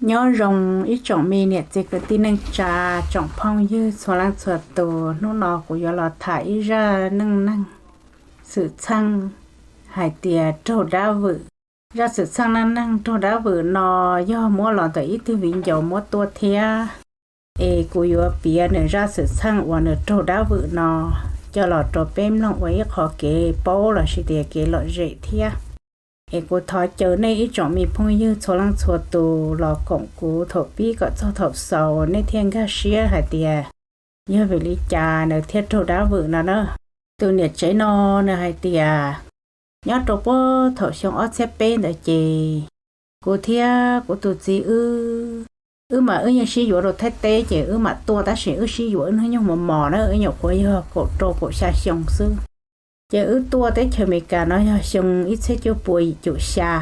Nyob zoo ib tsoom me niam txiv kwv tij neej tsa, tsoom phooj ywg txhua leej txhua tus, hnub no kuv yuav los tham ib zaj neej neeg xwm txheej hais tias raug dab vwm. Zaj xwm txheej neej neeg raug dab vwm no yog muab los ntawm ib tug viv ncaus muab tuaj thiab. Es kuv yuav piav nws zaj xwm txheej uas nws raug dab vwm no coj los rau peb mloog ua ib qho kev paub lossis tias kev lom zem thiab. Es kuv thov caw nej ib tsoom me phooj ywg txhua leej txhua tus los koom kuv thaum pib kom txog thaum xaus, nej thiaj nkag siab hais tias yog vim li cas nws thiaj raug dab vwm no na. Tus niam tsev no nws hais tias nyob rau puag thaum xyoo ob txhiab peb ntawd ces kuv thiab kuv tus txiv wb, wb mas wb yeej sib yuav rau Thaib teb ces wb mam tuaj, tab sis wb sib yuav wb hnub nyoog mos mos na, wb nyuam qhuav yog kaum rau kaum xya xyoo xwb. Ces wb tuaj teb chaws Amelikas no yog xyoo ib txhiab cuaj pua yim caum xya.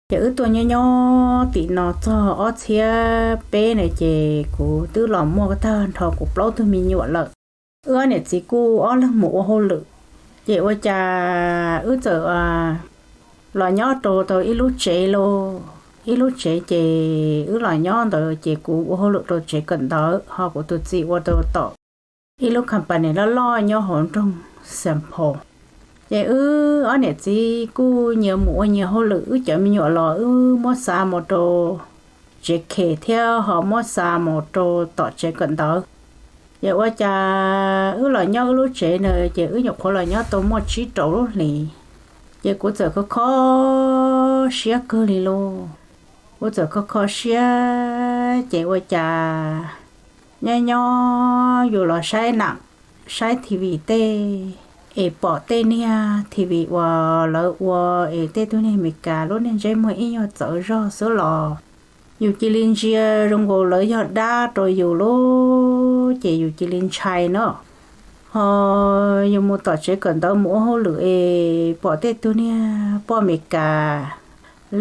Ces wb tuaj nyob nyob tim no txog ob txhiab peb na ces kuv twb los muaj tag nrho kuv plaub tug me nyuam lawm. Wb ob niam txiv kuj ob leeg mus ua hauj lwm. Ces ua cas wb txawm los nyob rau tau ib lub tsev lauj, ib lub tsev ces wb los nyob ntawd ces kuv ua hauj lwm rau tsev kawm ntawv ho kuv tus txiv ua rau tom ib lub company loj loj nyob hauv nroog Saint Paul. Ces wb ob niam txiv kuj nyias mus ua nyias hauj lwm, wb cov me nyuam los wb muab xa mus rau tsev khes thiab ho muab xa mus rau tom tsev kawm ntawv. Ces ua cas wb los nyob wb lub tsev na ces wb nyuam qhuav los nyob tau muaj tsib rau lub hlis, ces kuv txawm kho kho siab kawg li lauj. Kuv txawm kho kho siab ces ua cas nyob nyob yus los saib nam, saib T V tej, es pom tej niag T V uas lawv ua es tej tug niag Amelikas lub niag ntsej muag ib nyuag txawv zog xwb los yus cia li ntsia zoo nkaus lawv yog dab rau yus lauj, ces yus cia li ntshai na. Ho yus mus tom tsev kawm ntawv mus ua hauj lwm es pom tej tug niag poj Amelikas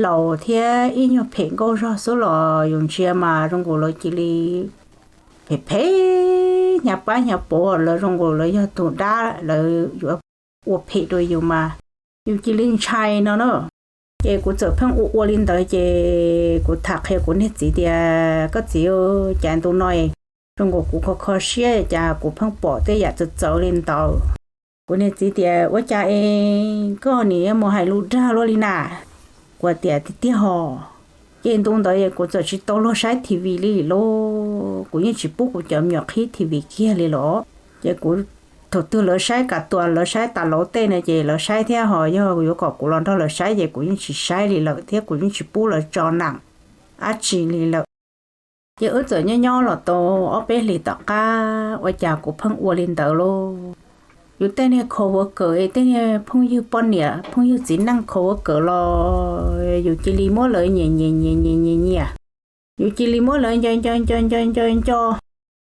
laus thiab ib nyuag phem nkauj zog xwb los yus ntsia mas zoo nkaus lawv cia li phem phem, hnyav pab hnyav puv, lawv zoo nkaus lawv yog tus dab, lawv yuav ua phem rau yus mas yus cia li ntshai no na. Ces kuv txawm pheej ua ua li ntawd ces kuv tham qhia kuv niag txiv tias, koj txiv, cas ntu no zoo nkaus kuv kho kho siab cas kuv pheej pom tej yam txawv txawv li ntawd. Kuv niag txiv tias, ua cas es koj nim mus hais lus dag luaj li na? Kuv tias, tiag tiag hos. Ces ntu ntawd kuv txawm tsis tau luag saib T V li lauj, kuv yeej tsis pub kuv cov me nyuam qhib T V kiag li los. Ces kuv, thaum twg lawv saib ka tuas lawv saib tas lauv tej no ces lawv saib thiab, ho yog yuav kom kuv los nrog lawv saib ces kuv yeej tsis saib li lawm thiab kuv yeej tsis pub lawv tso nam dab tsi li lawm. Ces wb txawm nyob nyob los tau ob peb hlis tom qab ua cas kuv pheej ua li ntawd lauj. Yus tej niag coworker es tej niag phooj ywg poj niam phooj ywg txiv neej coworker los yus cia li muab lawv nyiam nyiam nyiam nyiam nyiam nyiam. Yus cia li muab lawv nco nco nco nco nco nco.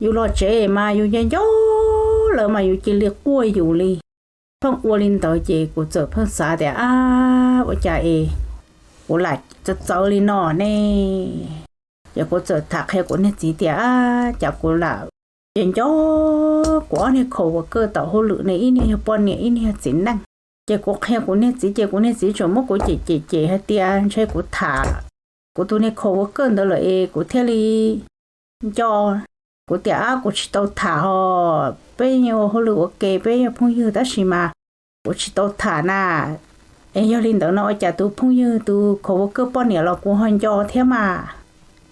Yus los tsev mas yus nco nco lawv mas yus cia li quaj yus li. Pheej ua li ntawd ces kuv txawm pheej xav tias, ab, ua cas es kuv lam txawv txawv li no ne? Ces kuv txawm tham qhia kuv niag txiv tias, ab, cas kuv lam nco nco kuv ob niag coworker tom hauj lwm ne, ib niag yog poj niam ib niag yog txiv neej. Ces kuv qhia kuv niag txiv ces kuv niag txiv tseem muab kuv cem cem cem hais tias ntshe kuv tham kuv tus niag coworker ntawd lawm es kuv thiaj li nco. Kuv tias, ab, kuv tsis tau tham hos, peb yeej ua hauj lwm ua ke, peb yog phooj ywg tab sis mas kuv tsis tau tham na. Es yog li ntawd no ua cas tus phooj ywg tus coworker poj niam los kuv ho nco thiab mas?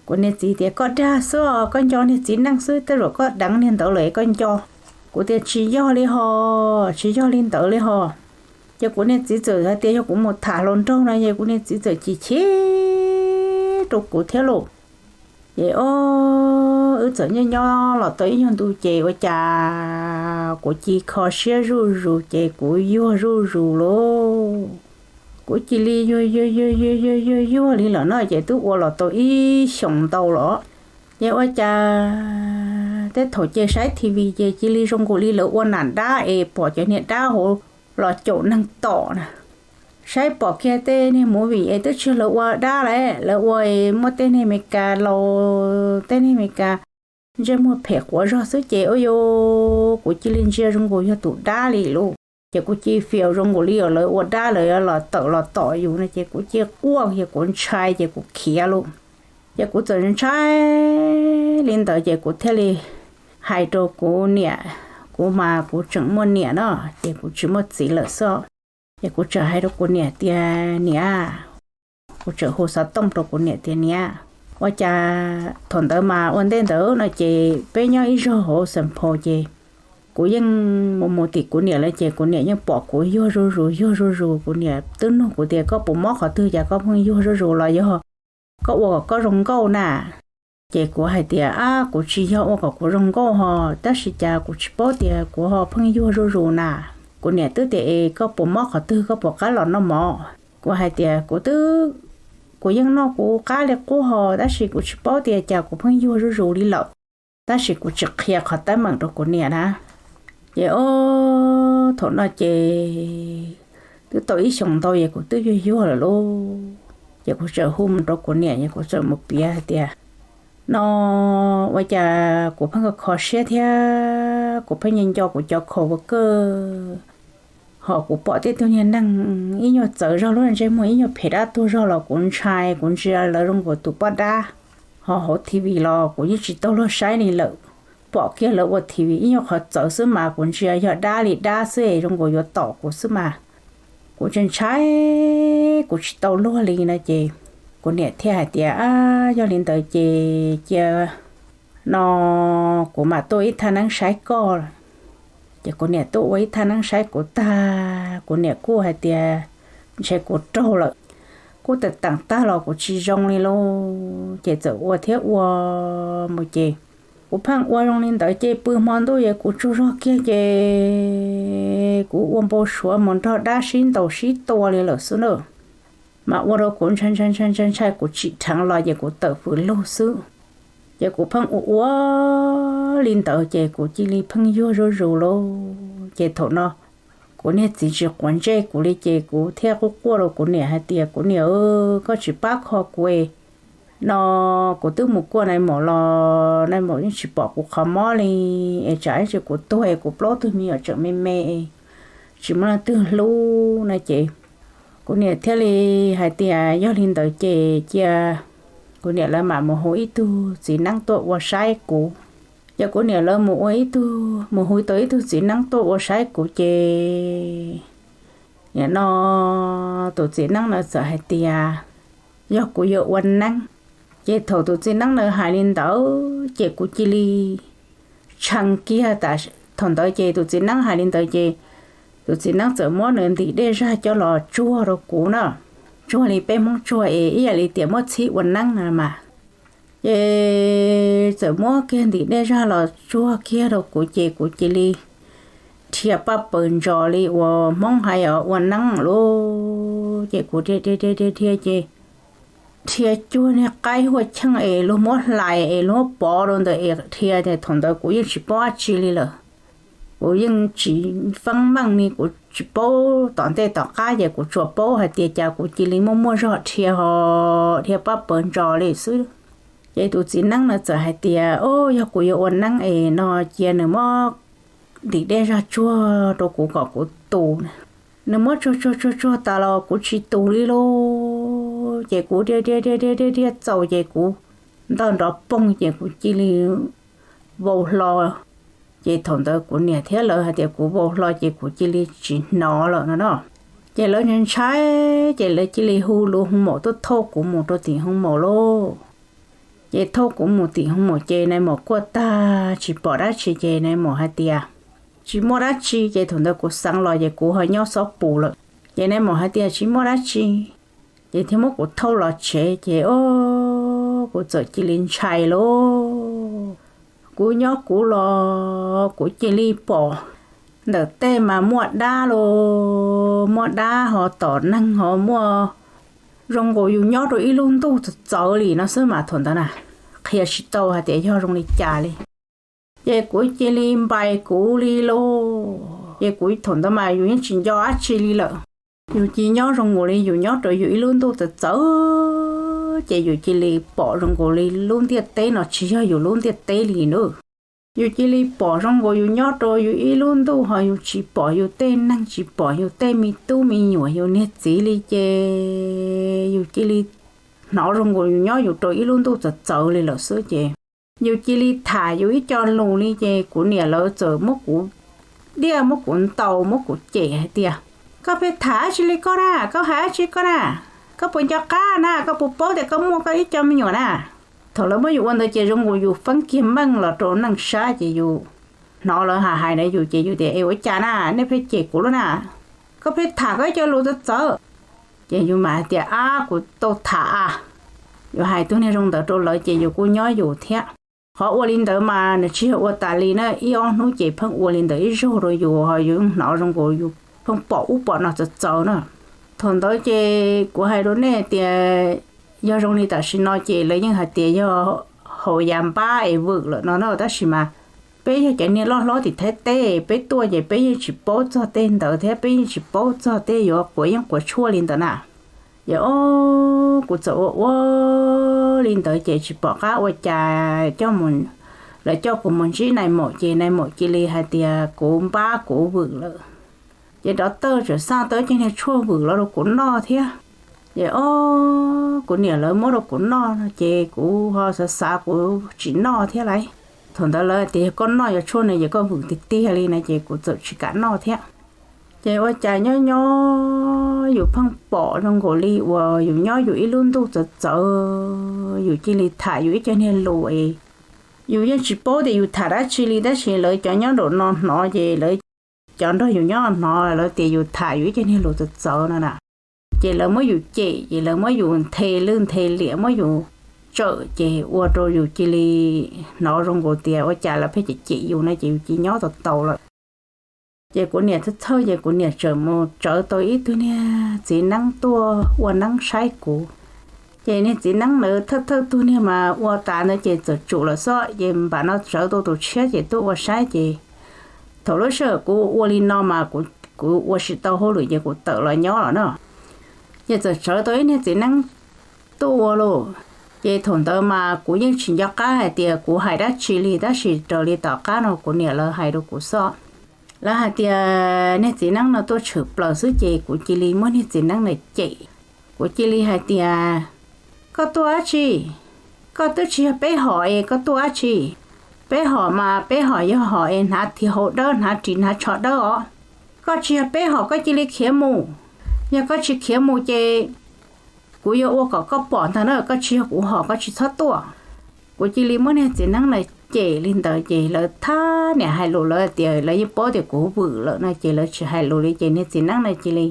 Kuv niag txiv tias, koj dag xwb os, koj nco niag txiv neej xwb, tej zaum koj deev niag ntawd lawm es koj nco. Kuv tias, tsis yog li hos, tsis yog li ntawd li hos. Ces kuv niag txiv txawm hais tias yog kuv mus tham hluas nraug no, ces kuv niag txiv txawm chim chim rau kuv thiab lauj. Ces o, wb txawm nyob nyob los tau ib nyuag ntu ces ua cas kuv cia li kho siab zuj zus ces kuv yuag zuj zus lauj. Kuv cia li yuag yuag yuag yuag yuag yuag li lawm no ces twb ua los tau ib xyoos ntau los. Ces ua cas tej thaum ces saib T V ces cia li zoo nkaus li lawv ua nam dab es pom cov niag dab hauv los caum neeg tom na. Saib pom kiag tej niag movie es twb tsis yog lawv ua dab lawm, lawv ua es muaj tej niag Amelikas laus, tej niag Amelikas ntsej muag phem quav zog xwb ces ua cas kuv cia li ntsia zoo nkaus yog tus dab li lauj. Ces kuv cia li feel zoo nkaus li lawv ua dab, lawv los tawm los tom yus no ces kuv cia li quaj, ces kuv ntshai ces kuv khiav lauj. Ces kuv txawm ntshai li ntawd ces kuv thiaj li hais rau kuv niam, kuv mas kuv tseem muaj niam no, ces kuv tsis muaj txiv lawm xwb. Ces kuv txawm hais rau kuv niam tias, Niam, kuv txawm hu xov tooj rau kuv niam tias, Niam, ua cas thaum ntawd mas ua ntej ntawd no ces peb nyob ib zog hauv Xeem Phaus ces kuv yeej mus mus tim kuv niam lawm ces kuv niam yeej pom kuv yuag zuj zus yuag zuj zus. Kuv niam twb nug kuv tias, Koj puas mob qhov twg cas koj pheej yuag zuj zus los yog koj ua kom koj zoo nkauj na? Ces kuv hais tias, Ab, kuv tsis yog ua kom kuv zoo nkauj ho, tab sis cas kuv tsis paub tias kuv ho pheej yuag zuj zus na. Kuv niam twb tias, Es koj puas mob qhov twg, koj puas qab los noj mov? Kuv hais tias, Kuv twb, kuv yeej noj kuv qab li qub ho, tab sis kuv tsis paub tias cas kuv pheej yuag zuj zus li lawm. Tab sis kuv tsis qhia qhov teeb meem rau kuv niam na. Ces o, thaum no ces twb tau ib xyoos ntau es kuv twb yuag yuag lawm lauj. Ces kuv txawm hu mus rau kuv niam es kuv txawm mus piav hais tias, No, ua cas kuv pheej kho siab thiab kuv pheej nco nco kuv cov khaus ua kawg, ho kuv pom tej tug niag neeg ib nyuag txawv zog lub ntsej muag ib nyuag phem dab tuag zog los kuv ntshai, kuv ntsia lawv zoo nkaus tus poj dab, ho hauv T V los kuv yeej tsis tau luag saib li lawm. Pom kiag lawv ua T V ib nyuag qhov txawv xwb mas kuv ntsia yog dab li dab xwb es zoo nkaus yuav tom kuv xwb mas kuv ntshai ntshai, kuv tsis tau luag li no ces kuv niam thiaj hais tias, Ab, yog li ntawd ces cia no kuv mam tuaj ib thaj neeb saib koj. Ces kuv niam tuaj ua ib thaj neeb saib kuv tag, kuv niam kuj hais tias ntshe kuv raug lawm, kuj tawm teem tag los kuv tsis zoo li lauj. Ces txawm ua thiab ua mus ces kuv pheej ua zoo li ntawd ces pw hmo ntuj es kuv tsaug zog kiag ces kuv ua npau suav mus nrog dab sib ntaus sib tua li lawm xwb na. Mas ua rau kuv ntshai ntshai ntshai ntshai ntshai, kuv tsim dheev los ces kuv tawm fws lug xwb. Ces kuv pheej ua ua li ntawd ces kuv cia li pheej yuag zuj zus lauj. Ces thaum no kuv niag txiv tsis quav ntsej kuv li ces kuv thiaj quaj quaj rau kuv niam hais tias, Kuv niam, koj tsis pab kho kuv no, kuv twb mus kuaj nai maum los nai maum yeej tsis pom kuv qhov mob li, es tsam ib tsam kuv tuag es kuv plaub tug me nyuam tseem me me, tsis muaj leej twg hlub no. Ces kuv niam thiaj li hais tias yog li ntawd ces cia kuv niam lawv mam mus hu ib tug txiv neeb tuaj ua saib kuv. Ces kuv niam lawv mus ua ib tug, mus hu tau ib tug txiv neeb tuaj ua saib kuv ces nim no tus txiv neeb na txawm hais tias yog kuv yuav ua neeb. Ces thaum tus txiv neeb na hais li ntawd ces kuv cia li tshee kiag. Thaum ntawd ces tus txiv neeb hais li ntawd ces tus txiv neeb txawm muab nws ntim dej zag coj los tsuag rau kuv na, tsuag li peb Hmoob tsuag es ib yam li tias muab txhib ua neeb na mas. Ces txawm muab kiag ntim dej zag los tsuag kiag rau kuv ces kuv cia li dhia paj paws ntsos li uas Hmoob hais os, ua neeb lauj. Ces kuv dhia dhia dhia dhia ces dhia cuag niag qaib huaj cheej es luag muab hlais es luag muab pov rau ntawd es dhia, thaum ntawd kuv yeej tsis paub dab tsi li lawm. Kuv yeej tsis feeb meej li, kuv tsis paub tom ntej tom qab ces kuv tsuas paub hais tias cas kuv cia li muaj muaj zog dhia ho dhia paj paws ntsos li xwb. Ces tus txiv neeb na txawm hais tias, O, yog kuv yuav ua neeb es no cia nws muab ntim dej zag tsuag rau kuv kom kuv tus. Nws muab tsuag tsuag tsuag tsuag tas los kuv tsis tus li lauj. Ces kuv dhia dhia dhia dhia dhia txaus ces kuv ntaug nrov poog ces kuv cia li vau hlo. Ces thaum ntawd kuv niam thiab lawv hais tias kuv vau hlo ces kuv cia li tsis hnov lawm no no. Ces lawv ntshai ntshai, ces lawv cia li hu lus hoo maum tuaj thauj kuv mus rau tim hoo maum lauj. Ces thauj kuv mus tim hoo maum ces nai maum kuaj tag tsis pom dab tsi ces nai maum hais tias tsis muaj dab tsi. Ces thaum ntawd kuv xeev los ces kuv ho nyob xob pus lawm. Ces nai maum hais tias tsis muaj dab tsi, ces thiaj muab kuv thauj los tsev. Ces o, kuv txawm cia li ntshai lauj. Kuv nyob kuv los kuv cia li pom ntawm tej mas muaj dab los muaj dab ho tom neeg ho muaj, zoo nkaus yus nyob rau ib lub ntuj txawv txawv li no xwb mas thaum ntawd na, qhia tsis tau hais tias yog zoo li cas li. Ces kuv cia li npais kuv li lauj. Ces kuv thaum ntawd mas yus yeej tsis nco dab tsi li lawm. Yus cia li nyob zoo nkaus li yus nyob rau yus ib lub ntuj txawv txawv, ces yus cia li pom zoo nkaus li lub ntiaj teb no tsis yog yus lub ntiaj teb li na. Yus cia li pom zoo nkaus yus nyob rau yus ib lub ntuj ho yus tsis pom yus tej neeg, tsis pom yus tej me tub me nyuam, yus niag txiv li ces yus cia li hnov zoo nkaus yus nyob yus rau ib lub ntuj txawv txawv li lawm xwb ces yus cia li tham yus ib co lus li ces kuv niam lawv txawm muab kuv diaj muab kuv ntaus muab kuv cem hais tias, koj pheej tham dab tsi li koj na, koj hais dab tsi koj na, koj puas nco qab na, koj puas paub tias koj muaj koj ib co me nyuam na. Thaum lawv muab yus ua ntawd ces zoo nkaus yus feeb kiag meej los rau neej sab ces yus hnov lawv hais hais na yus ces yus tias, es ua cas na nej pheej cem kuv lub na, koj pheej tham koj ib co lus txawv txawv. Ces yus mam hais tias, ab kuv tau tham a. Yus hais tus niag zoo ntawd rau lawv ces yus kuj nyob yus thiab. Qhov ua li ntawd mas nws tsis yog ua tas li na, ib ob hnub ces pheej ua li ntawd ib zaug rau yus ho yus hnov zoo nkaus yus pheej pom ub pom no txawv txawv na. Thaum ntawd ces kuv hais rau nej tias yog zoo li tam sim no ces lawv yeej hais tias yog haus yas npab es vwm lawm no na, tab sis mas peb yog cov niag loj hlob tim Thaib teb peb tuaj ces peb yeej tsis paub txog tej ntawd thiab peb yeej tsis paub txog tej yuav quav yeeb quav tshuaj li ntawd na. Ces o, kuv txawm ua ua li ntawd ces tsis pom qab ua cas, lawv coj kuv mus ntsib nais maum ces nais maum cia li hais tias kuv npab kuv vwm lawm. Ces doctor tseem xa tau cov niag tshuaj vwm los rau kuv noj thiab. Ces o, kuv niam lawv muab rau kuv noj ces kuv ho xav xav kuv tsis noj thiab lauj. Thaum ntawd lawv tias yog koj noj cov tshuaj no ces koj vwm tiag tiag li na ces kuv txawm tsis kam noj thiab. Ces ua cas nyob nyob yus pheej pom zoo nkaus li uas yus nyob yus ib lub ntuj txawv txawv, yus cia li tham yus ib co niag lus es yus yeej tsis paub tias yus tham dab tsi li tab sis lawv cov nyob nraum no hnov ces lawv cov nrog yus nyob hnov lawv tias yus tham yus ib co niag lus txawv txawv no na. Ces lawv muab yus cem ces lawv muab yus nthe lwj nthe liam muab yus tsawm ces ua rau yus cia li hnov zoo nkaus tias ua cas lawv pheej cem cem yus no ces yus cia li nyob tau tau lawm. Ces kuv niam txhawj txhawj ces kuv niam tseem mus tsawv tau ib tug niag txiv neeb tuaj ua neeb saib kuv. Ces niag txiv neeb ntawd thawj thawj tug niag mas ua tas ntawd ces txawm tsum lawm xwb ces npam no tsawv tau tus tshiab ces tuaj ua saib ces thaum lub sij hawm kuv ua li no mas kuv ua tsis tau hauj lwm ces kuv tawm los nyob lawm na. Ces txawm tsawv tau ib niag txiv neeb tuaj ua lauj. Ces thaum ntawd mas kuv yeej tsis nco qab hais tias kuv hais dab tsi li tab sis raws li tom qab no kuv niam lawv hais rau kuv xwb. Lawv hais tias niag txiv neeb no tuaj tshwm plaws xwb ces kuv cia li muab niag txiv neeb ntawd cem. Kuv cia li hais tias, koj tuaj dab tsi? Koj twb tsis yog peb hom es koj tuaj dab tsi? Peb hom mas peb hom yog hom es hnav tis hau dawb hnav ris hnav tsho dawb os. Koj tsis yog peb hom koj cia li khiav mus. Yog koj tsis khiav mus ces kuv yuav ua kom koj pom ntag na, koj tsis yog kuv hom koj tsis txhob tuaj. Kuv cia li muab niag txiv neeb ntawd cem li ntawd ces lawv thab niam hais lus lawv tias lawv yeej paub tias kuv vwm lawm no ces lawv tsis hais lus li ces niag txiv neeb ntawd cia li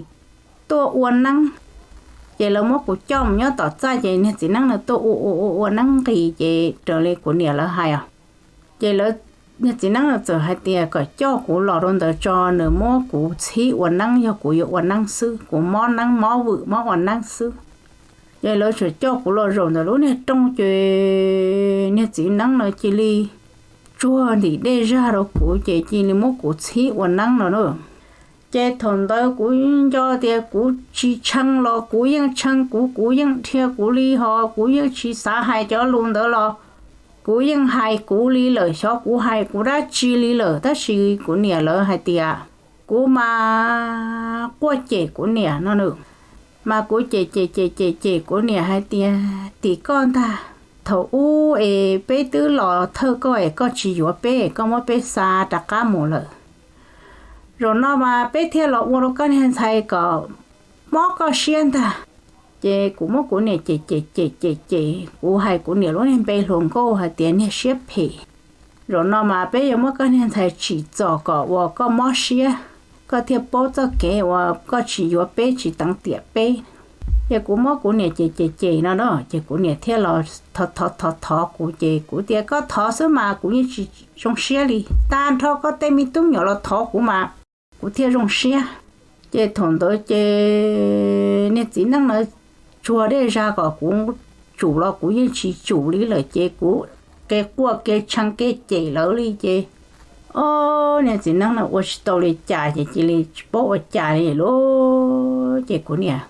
tuaj ua neeb. Ces lawv muab kuv coj mus nyob tom txaj ces niag txiv neeb ntawd tuaj ua ua ua ua neeb nqis ces raws li kuv niam lawv hais os. Ces lawv, niag txiv neeb ntawd txawm hais tias kom coj kuv los rau ntawd tso nws muab kuv txhib ua neeb yog kuv yuav ua neeb xwb, kuv mob neeb mob vwm mob ua neeb xwb. Ces lawv txawm coj kuv los zaum ntawm lub niag rooj ces niag txiv neeb ntawd cia li tsuag ntim dej zag rau kuv ces cia li muab kuv txhib ua neeb no na. Ces thaum ntawd kuv nco tias kuv tsis tshee los kuv yeej tshee, kuv kuv yeej dhia kuv li hos kuv yeej tsis xav hais cov lus ntawd los kuv yeej hais kuv li lawm, xyov kuv hais kuv dab tsi li lawm tab sis kuv niam lawv hais tias kuv mas quaj cem kuv niam no na. Mas kuv cem cem cem cem cem kuv niam hais tias tim koj ntag, thaum ub es peb twb los thawj koj es koj tsis yuav peb, koj muab peb xa rov qab mus lawm. Zaum no mas peb thiaj los ua rau koj niag ntxhais kom mob koj siab ntag. Ces kuv muab kuv niam cem cem cem cem cem, kuv hais kuv niam lub niag npe hluas nkauj hais tias niag siab phem. Zaum no mas peb yuav muab koj niag ntxhais tsim txom kom uas koj mob siab, koj thiaj paub txoj kev uas koj tsis yuav peb tsis teev tiam peb. Ces kuv muab kuv niam cem cem cem no na ces kuv niam thiaj los thov thov thov kuv ces kuv tias koj thov xwb mas kuv yeej tsis zoo siab li, tag nrho koj tej me tub me nyuam los thov kuv mas kuv thiaj zoo siab. Ces thaum ntawd ces niag txiv neej ntawd tsuag dej zag kom kuv tsum los kuv yeej tsis tsum li lawm ces kuv kev quaj kev tshee kev cem lawv li ces, o, niag txiv neej no ua tsis tau li cas ces cia li tsis paub ua cas li lauj. Ces kuv niam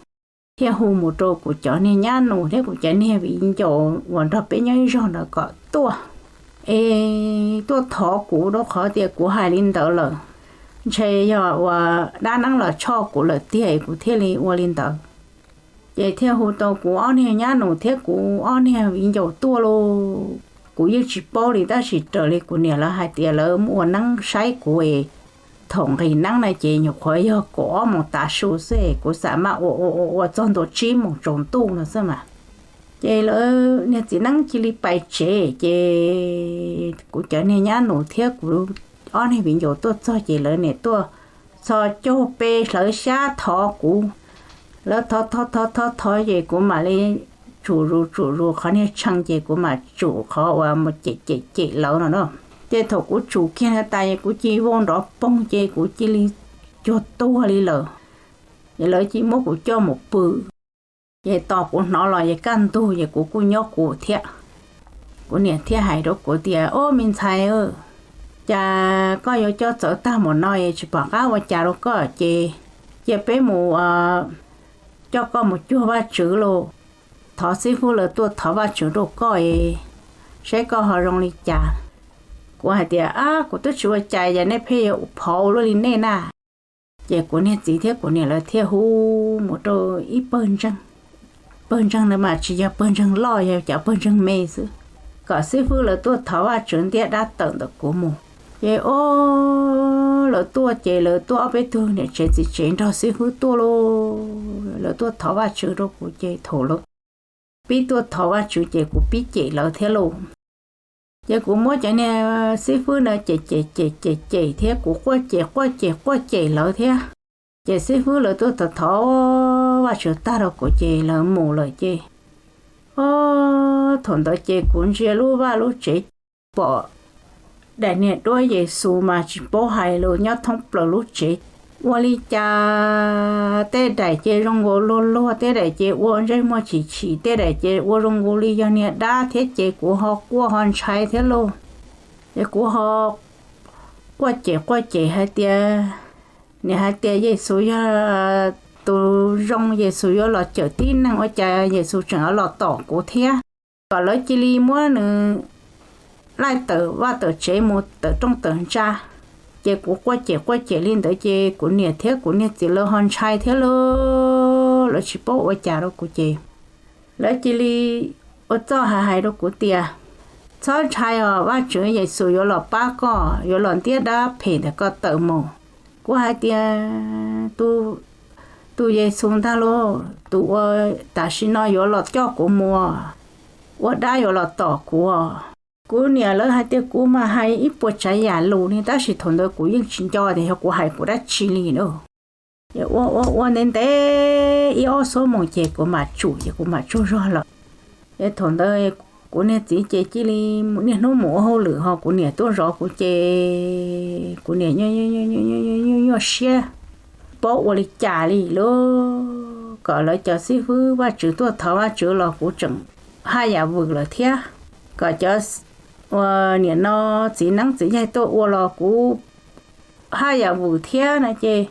thiaj hu mus rau kuv cov niag nyab nus thiab kuv cov niag viv ncaus uas nrog peb nyob ib zog ntawd kom tuaj, es tuaj thov kuv rau qhov tias kuv hais li ntawd lawm, ntshe yog uas dab neeb los tshoj kuv lawm tiag es kuv thiaj li ua li ntawd. Ces thiaj hu tau kuv ob niag nyab nus thiab kuv ob niag viv ncaus tuaj lauj. Kuv yeej tsis paub li tab sis raws li kuv niam lawv hais tias lawv mus ua neeb saib kuv es thaum nqis neeb na ces nyuam qhuav yog kaum ob moos tav su xwb, kuv xam maj ua ua ua ua txog ntua tsib moos tsaus ntuj no xwb mas. Ces lawv niag txiv neeb cia li pais tsev, ces kuv cov niag nyab nus thiab kuv ob niag viv ncaus tuaj txog ces lawv niam tuaj txhos caug pe hlawv xyab thov kuv. Lawv thov thov thov thov thov ces kuv mam li tsum zus tsum zus qhov niag tshee ces kuv mam tsum qhov uas mus cem cem cem lawv no na. Ces thaum kuv tsum kiag tas es kuv cia vau nrov poog ces kuv cia li cuag tuag li lawm. Ces lawv cia muab kuv coj mus pw. Ces tos kuv hnov los ces kaj ntug ces kuv kuj nyob kuv thiab. Kuv niam thiaj hais rau kuv tias, Ob, me ntxhais, cas koj yuav coj txawv tag mus no es tsis pom qab ua cas rau koj ces cia peb mus coj koj mus cuag Vajtswv lauj. Thov xib fwb lawv tuaj thov Vajtswv rau koj es saib koj ho zoo li cas. Kuv hais tias, Ab, kuv twb tsis ua cas es nej pheej yuav phov ua luaj li nej na. Ces kuv niag txiv thiab kuv niam lawv thiaj hu mus rau ib pawg ntseeg. Pawg ntseeg ntawd mas tsis yog pawg ntseeg loj, yog cov pawg ntseeg me xwb, kom xib fwb lawv tuaj thov Vajtswv ntiab dab tawm ntawm kuv mus. Ces ob, lawv tuaj ces lawv tuaj ob peb tug niam tsev txiv tsev nrog xib fwb tuaj lauj. Lawv tuaj thov Vajtswv rau kuv ces thaum lawv pib tuaj thov Vajtswv ces kuv pib cem lawv thiab lauj. Ces kuv muab cov niag xib fwb na cem cem cem cem cem thiab kuv quaj cem quaj cem quaj cem lawv thiab. Ces xib fwb lawv tuaj thov thov Vajtswv tag rau kuv ces lawv mus lawm ces ob, thaum ntawd ces kuv ntsia lub vaj lub tsev pom daim niag duab Yexus mas tsis paub hais lus nyob thoob plaws lub tsev. Ua li cas tej daim ces zoo nkaus luag luag, tej daim ces ua ntsej muag chim chim, tej daim ces ua zoo nkaus li yog niag dab thiab ces kuv ho quaj ho ntshai thiab lauj. Ces kuv ho quaj cem quaj cem hais tias, niam hais tias Yexus yog tus zoo, Yexus yuav los cawm tib neeg, ua cas Yexus tseem los tom kuv thiab. Kom lawv cia li muab nws laij tawm vaj tawm tsev mus tawm rooj tawm ntsa. Ces kuv quaj cem quaj cem li ntawd ces kuv niam thiab kuv niag txiv lawv ho ntshai thiab lauj, lawv tsis paub ua cas rau kuv ces lawv cia li ua txuj hais hais rau kuv tias, Txhob ntshai os, Vajtswv Yexus yuav los pab koj, yuav los ntiab dab phem ntawm koj tawm mus. Kuv hais tias, Tus Yexus ntag lauj, tus uas tam sim no yuav los coj kuv mus, ua dab yuav los tom kuv. Kuv niam lawv hais tias kuv mas hais ib puas tsav yam lus li, tab sis thaum ntawd kuv yeej tsis nco tias yog kuv hais kuv dab tsi li na. Ces ua ua ua ntev ntev ib ob xuab moos ces kuv mam tsum, ces kuv mam tsaug zog lawm. Ces thaum ntawd kuv niag txiv ces cia li niaj hnub mus ua hauj lwm ho kuv niam tuaj zov kuv ces kuv niam nyuaj siab, paub ua li cas li lauj. Kom lawv cov xib fwb Vajtswv tuaj thov Vajtswv los kuv tseem haj yam vwm lawm thiab. Kom cov ua niam no txiv neeb txiv yaig tuaj ua los kuv haj yam vwm thiab no ces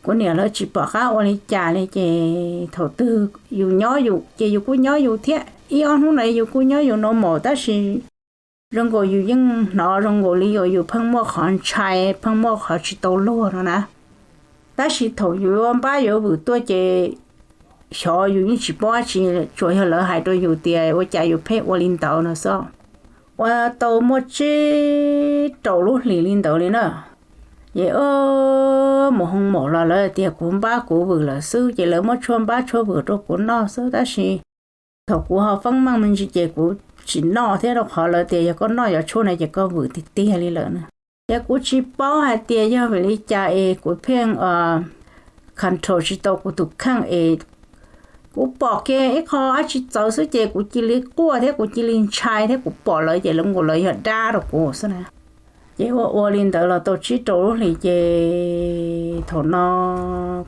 kuv niam lawv tsis pom qab ua li cas li ces thaum twg yus nyob yus ces yus kuj nyob yus thiab, ib ob hnub no yus kuj nyob yus no mas tab sis zoo nkaus yus yeej hnov zoo nkaus li yus pheej muaj qhov ntshai, pheej muaj qhov tsis tau luag no na. Tab sis thaum yus yuav npab yuav vwm tuaj ces xyov yus yeej tsis paub dab tsi, tsuas yog lawv hais rau yus tias ua cas yus pheej ua li ntawd no xwb. Ua tau muaj tsib rau lub hlis li ntawd li na. Ces mus hoo maum los lawv tias kuv npab kuv vwm lawm xwb ces lawv muab tshuaj npab tshuaj vwm rau kuv noj xwb tab sis thaum kuv ho feeb meej me ntsis ces kuv tsis noj thiab rau qhov lawv tias yog koj noj cov tshuaj no ces koj vwm tiag tiag li lawm na. Ces kuv tsis paub hais tias yog vim li cas es kuv pheej control tsis tau kuv tus kheej es kuv pom kiag ib qho dab tsi txawv xwb ces kuv cia li quaj thiab kuv cia li ntshai thiab kuv pom lawv ces lawv nkaus lawv yog dab rau kuv xwb na. Ces ua ua li ntawd los tau tsib rau lub hlis ces thaum no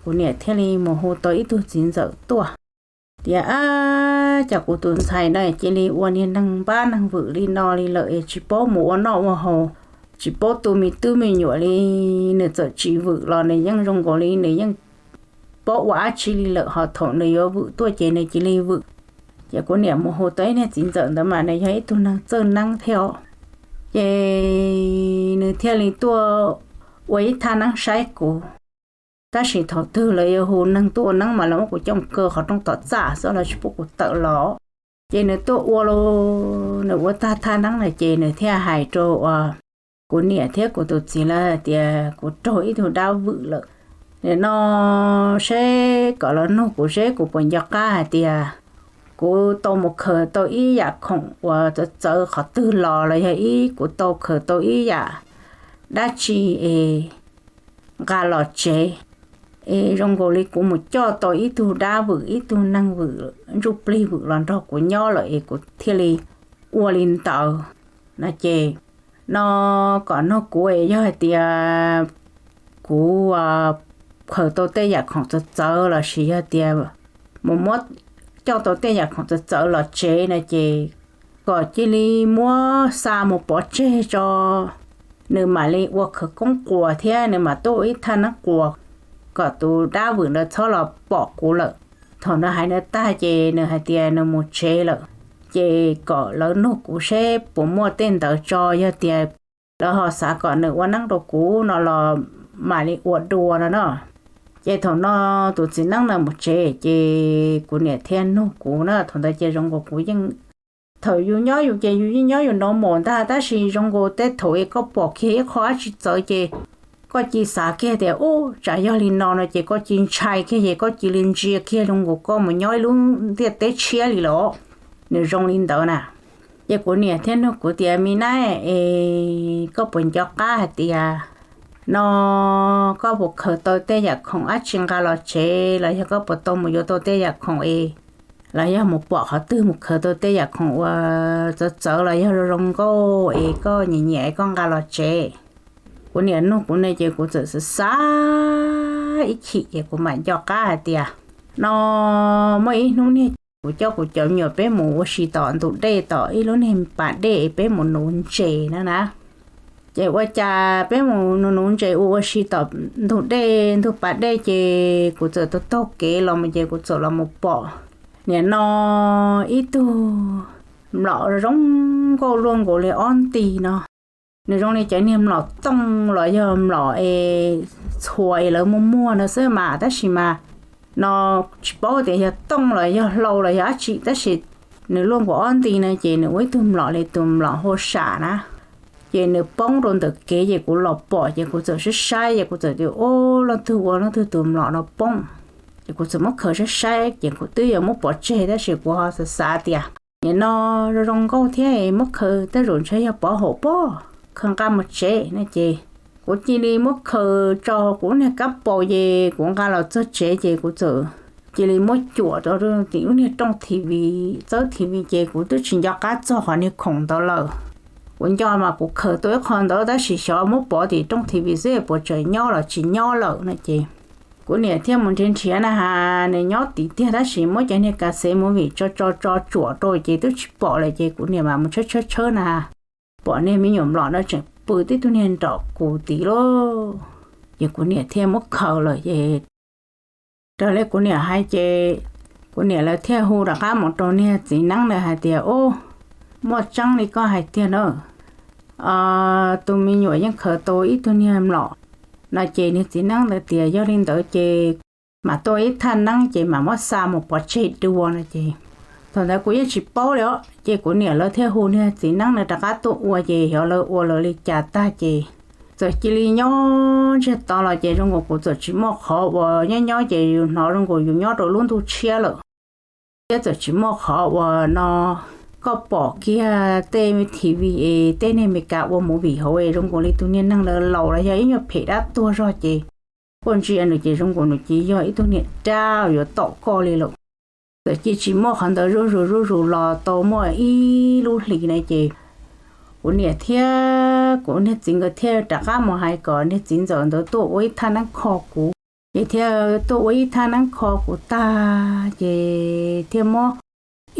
kuv niam thiaj li mus hu tau ib tug txiv ntxawm tuaj tias, Ab, cas kuv tus ntxhais no cia li ua niag neeg npab neeg vwm li no li lawm es tsis paub mus ua noj ua haus, tsis paub tu me tub me nyuam li. Nws txawm tsis vwm los nws yeej zoo nkaus li nws yeej paub ua dab tsi li lawm, ho thaum nws yuav vwm tuaj ces nws cia li vwm. Ces kuv niam mus hu tau ib niag txiv ntxawm ntawd mas nws yog ib tug neeg txawj neeb thiab os. Ces nws thiaj li tuaj ua ib thaj neeb saib kuv. Tab sis thaum twg lawv yuav hu neeg tuaj ua neeb mas lawv muab kuv coj kaw qhov rooj tom txaj xwb, lawv tsis pub kuv tawm los. Ces nws tuaj ua, nws ua tag thaj neeb na ces nws thiaj hais rau uas kuv niam thiab kuv tus txiv lawv hais tias kuv raug ib tug dab vwm lawm. Nim no seb kom lawv nug kuv seb kuv puas nco qab hais tias kuv tau mus khaws tau ib yam khoom uas txawv txawv qhov twg los, los yog ib kuv tau khaws tau ib yam dab tsi es nqa los tsev, es zoo nkaus li kuv mus coj tau ib tug dab vwm, ib tug neeg vwm, ntsuj plig vwm los nrog kuv nyob lawm es kuv thiaj li ua li ntawd no ces, no kom nug kuv es yog hais tias kuv khaws tau tej yam khoom txawv txawv los sis yog tias mus muab coj tau tej yam khoom txawv txawv los tsev no ces kom cia li muab xa mus pov tseg tso, nws mam li ua khawv koob quas thiab nws mam tuaj ua ib thaj neeb quas kom tus dab vwm ntawd txhob los pom kuv lawm. Thaum nws hais ntawd tag ces nws hais tias nws mus tsev lawm, ces kom lawv nug kuv seb puas muaj tej ntawd tso, yog tias lawv ho xav kom nws ua neeb rau kuv no los mam li ua dua no no. Ces thaum no tus txiv neeb ntawd mus tsev ces kuv niam thiaj nug kuv na, thaum ntawd ces zoo nkaus kuv yeej, thaum yus nyob yus ces yus yeej nyob yus normal ntag, tab sis zoo nkaus tej thaum es koj pom kiag ib qho dab tsi txawv ces koj cia li xav kiag tias ub tsam yog li no no ces koj cia li ntshai kiag ces koj cia li ntsia kiag zoo nkaus koj mus nyob ib lub ntiaj teb tshiab li lawm. Nws zoo li ntawd na. Ces kuv niam thiaj nug kuv tias, Me Nab, es koj puas nco qab hais tias no koj puas khaws tau tej yam khoom dab tsi nqa los tsev los yog koj puas tau mus yuav tau tej yam khoom es los yog mus pom qhov twg mus khaws tau tej yam khoom uas txawv txawv los yog zoo zoo nkauj es koj nyiam nyiam es koj nqa los tsev? Kuv niam nug kuv ne ces kuv txawm xav xav ib chim ces kuv mam nco qab hais tias no muaj ib hnub niag kuv coj kuv cov me nyuam peb mus ua si tom ntug dej tom ib lub niag pas dej es peb mus nuv ntses na na. Ces ua cas peb mus nuv nuv ntses ua ua si tom ntug dej ntug pas dej ces kuv txawm taug taug kev los mus ces kuv txawm los mus pom nim no ib tug mlom zoo nkauj luaj nkaus li ob nti no. Nws zoo li cov niag mlom tooj los yog mlom es txhua es lawv muag muag no xwb mas, tab sis mas no tsis paub tias yog tooj los yog hlau los yog dab tsi, tab sis nws luaj nkaus ob nti no ces nws ua ib tug mlom li tus mlom hua sam na. Ces nws poob rau ntawm kev ces kuv los pom ces kuv txawm saib saib ces kuv txawm tias, Ub, leej twg ua leej twg tus mlom no poob? Ces kuv txawm muab khaws saib saib ces kuv twb yuav muab pov tseg tab sis kuv ho xav xav tias nim no zoo zoo nkauj thiab muab khaws tej zaum ntshe yog pov haum pob, khaws nqa mus tsev no ces kuv cia li muab khaws tso kuv lub niag kab paus ces kuv nqa los txog tsev ces kuv txawm cia li muab cuam rau tim lub niag rooj T V, txawb T V ces kuv twb tsis nco qab txog qhov niag khoom ntawd lawm. Kuv nco mas kuv khaws tau ib qho ntawd tab sis xyov muab pov tim rooj T V xwb puas tseem nyob los tsis nyob lawm no ces kuv niam thiaj mus nrhiav nrhiav na has nws nyob tid tiag tab sis muab cov niag kas xev movie tso tso tso tsuam rau ces twb tsis pom lawm ces kuv niam mas mus tshawb tshawb tshawb na has pom niag me nyuam mlom no tseem pw tib tug niag nraum kuv tid lauj. Ces kuv niam thiaj muab khaws lawm ces raws li kuv niam hais ces kuv niam lawv thiaj hu rov qab mus rau niag txiv neeb ntawd hais tias, Ub, muaj tseeb li koj hais tiag na, tus me nyuam yeej khaws tau ib tug niag mlom no ces niag txiv neeb ntawd tias yog li ntawd ces mam tuaj ib thaj neeb ces mam muab xa mus pov tseg dua no ces thaum ntawd kuv yeej tsis paub li os ces kuv niam lawv thiaj hu niag txiv neeb ntawd rov qab tuaj ua ces xyov lawv ua lawv li cas tag ces txawm cia li nyob ntsiag to los ces zoo nkaus kuv txawm tsis muaj qhov uas nyob nyob ces yus hnov zoo nkaus yus nyob rau lub ntuj tshiab lawm thiab txawm tsis muaj qhov uas no koj pom kiag tej T V es tej niag Meskas ua movie hauv es zoo nkaus li tus niag neeg laus laus los yog ib nyuag phem dab tuag zog ces koj ntsia nws ces zoo nkaus nws ces yog ib tug niam dab yuav tom koj li lawm. Txawm cia tsis muaj qhov ntawd zuj zus zuj zus los tau muaj ib lub hlis na ces kuv niam thiab kuv niag txiv nkawd thiaj rov qab mus hais kom niag txiv ntxawm ntawd tuaj ua ib thaj neeb kho kuv. Ces thiaj tuaj ua ib thaj neeb kho kuv tag ces thiaj muab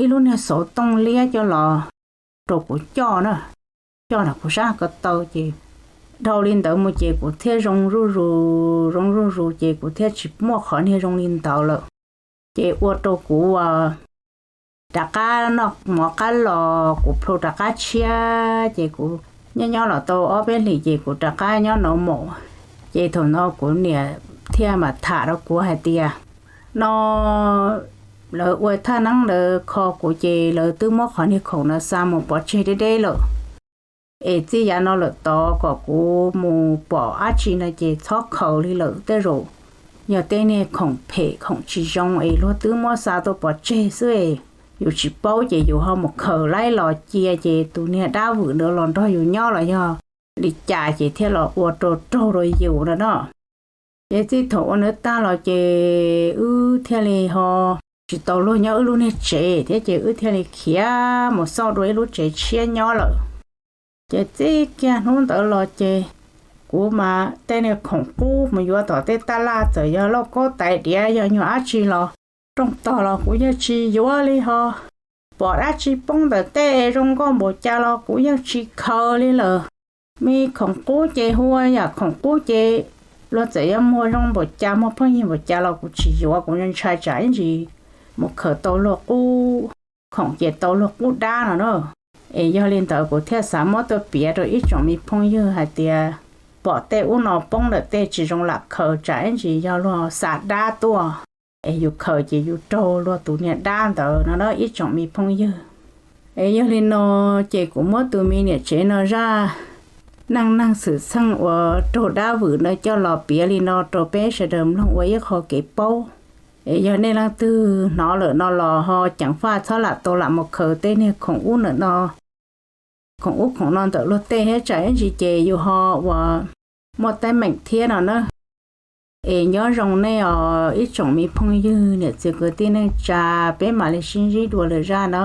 ib lub niag xauv tooj liab coj los rau kuv coj na, coj nram kuv sab ko taw ces dhau li ntawd mus ces kuv thiaj zoo zuj zus zoo zuj zus ces kuv thiaj tsis muaj qhov niag zoo li ntawd lawm. Ces ua rau kuv rov qab noj mov qab los kuv plhu rov qab tshiab ces kuv nyob nyob los tau ob peb hlis ces kuv rov qab nyob normal. Ces thaum no kuv niam thiaj mam tham rau kuv hais tias, no lawv ua thaj neeb ntawd kho kuv ces lawv twb muab qhov niag khoom no xa mus pov tseg deb deb lawm. Es txij yav no lawm tod kom kuv mus pom dab tsi no ces txhob khaws li lawm, tej zaum yog tej niag khoom phem khoom tsis zoo es luag twb muab xa tuaj pov tseg xwb es yus tsis paub ces yus ho mus khaws laib los cia ces tus niag dab vwm ntawd los nrog yus nyob los yog li cas ces thiaj los ua rau raug rau yus no no. Ces txij thaum ua ntawd tag los ces wb thiaj li ho tsis tau luag nyob wb lub niag tsev thiab ces wb thiaj li khiav mus xauj dua ib lub tsev tshiab nyob lawm. Ces txij kiag hnub ntawd los ces kuv mas tej niag khoom qub mus yuav tom tej taj laj txawm yog lauj kaub tais diav yog nyuag dab tsi los rooj tog los kuv yeej tsis yuav li ho. Pom dab tsi poob ntawm tej zoo nkauj npaum cas los kuv yeej tsis khaws li lawm. Me khoom qub ces hu ua yam khoom qub ces luag txawm yuav muag zoo npaum cas muag phooj ywg npaum cas los kuv tsis yuav, kuv ntshai tsam ib ntsis mus khaws tau luag qub khoom ces tau luag qub dab no na. Es yog li ntawd kuv thiaj xav muab tuaj piav rau ib tsoom me phooj ywg hais tias pom tej ub no poob ntawm tej tsis zoo lam khaws tsam ib ntsis yog luag xa dab tuaj es yus khaws ces yus raug luag tus niag dab ntawd no na ib tsoom me phooj ywg. Es yog li no ces kuv muab tus me niam tsev no zaj neej neeg xwm txheej uas raug dab vwm no coj los piav li no rau peb sawv daws mloog ua ib qho kev paub. Es yog nej leej twg hnov lawm no los ho ceev faj txhob lam tau lam mus khaws tej niag khoom ub ntawm no, khoom ub khoom no ntawm luag tej thiab tsam ib ntsis ces yus ho uas muaj teeb meem thiab no na. Es nyob zoo nej os ib tsoom me phooj ywg niam txiv kwv tij neej tsa, peb mam li sib ntsib dua lwm zaj na.